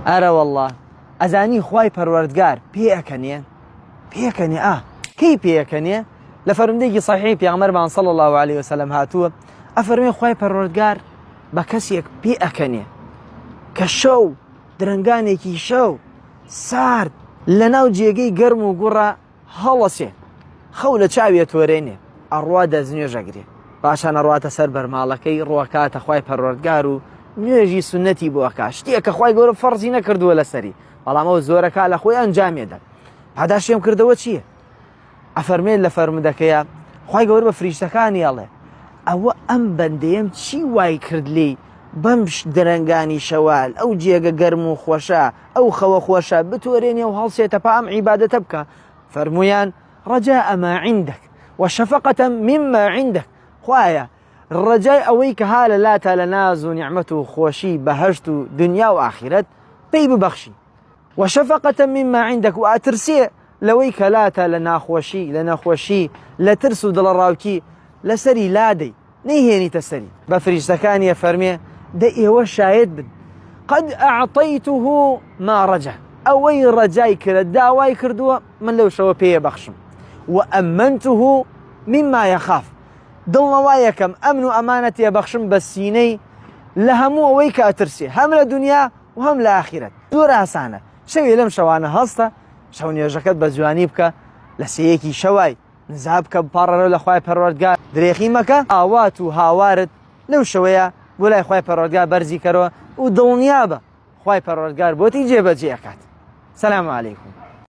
ئەرەوەڵڵا ئەزانی خوای پەروەردگار پێئەکەنێ پێکەنێ ئا کەی پێکەنێ لە فەرمودەیەکی صحیحی پێغەمبەرمان صلی الله علیه وسلم هاتووە ئەفەرمێ خوای پەروەردگار بە کەسێک پێئەکەنێ کە شەو درەنگانێکی شەو سارد لەناو جێگەی گەرم و گوڕە هەڵەسێ خەو لە چاوی ئەتۆرێنێ ئەڕوا دەستنوێژ ئەگرێ پاشان ئەڕواتە سەر بەرماڵەکەی ڕوەکاتە خوای پەروەردگار و نوێژی سوننەتی بۆ ئەکا شتێک کە خوای گەورە فەرزی نەکردووە لەسەری بەڵام ئەو زۆرەکا لە خۆی ئەنجامێدە پاداشی ئەم کردەوە چییە ئەفەرمێت لە فەرمودەکەیە خوای گەورە بە فریشتەکانی ئەڵێ ئەوە ئەم بەندەیەم چی وای کرد لێی بەم درەنگانی شەوال ئەو جێگە گەرم و خۆشە ئەو خەوە خۆشە بتۆرێنێ و هەڵسێتە پا ئەم عیبادەتە بکا فەرموویان رجاء ما عندك وشفقة مما عندك خوایە ڕەجای ئەوەی کە ها لە لاتا لە ناز و نیعمەت و خۆشی بەهەشت و دنیا و ئاخیرەت پێی ببەخشی وشفقة مما عندك و ئەترسێ لەوەی کە لاتە لە ناخۆشی لە نەخۆشی لە ترس و دڵەڕاوکی لەسەری لادەی نەیهێنیتە سەری. بە فریشتەکانی ئەفەرمێ، دە ئێوە شایەت بن، قد اعطیته ما رجا، ئەوەی ڕەجای کرد، داوای کردووە، من لەو شەوە پێی ئەبەخشم، وامنته مما یخاف، دڵنەوایەکەم، ئەمن و ئەمانەتی ئەبەخشم بە سینەی لە هەموو ئەوەی کە ئەترسێ، هەم لە دونیا و هەم لە ئاخیرەت. زۆر ئاسانە، شەوێ لەم شەوانە هەستە، شەو نوێژەکەت بە جوانی بکە، لە سێیەکی شەوای، نزا بکە بپاڕێرەوە لە خوای پەروەردگار درێخی مەکە ئاوات و هاوارت لەو شەوەیە بۆ لای خوای پەروەردگار بەرزی کەرەوە و دڵنیابە خوای پەروەردگار بۆتی جێبەجێ ئەکات سلام علیکم.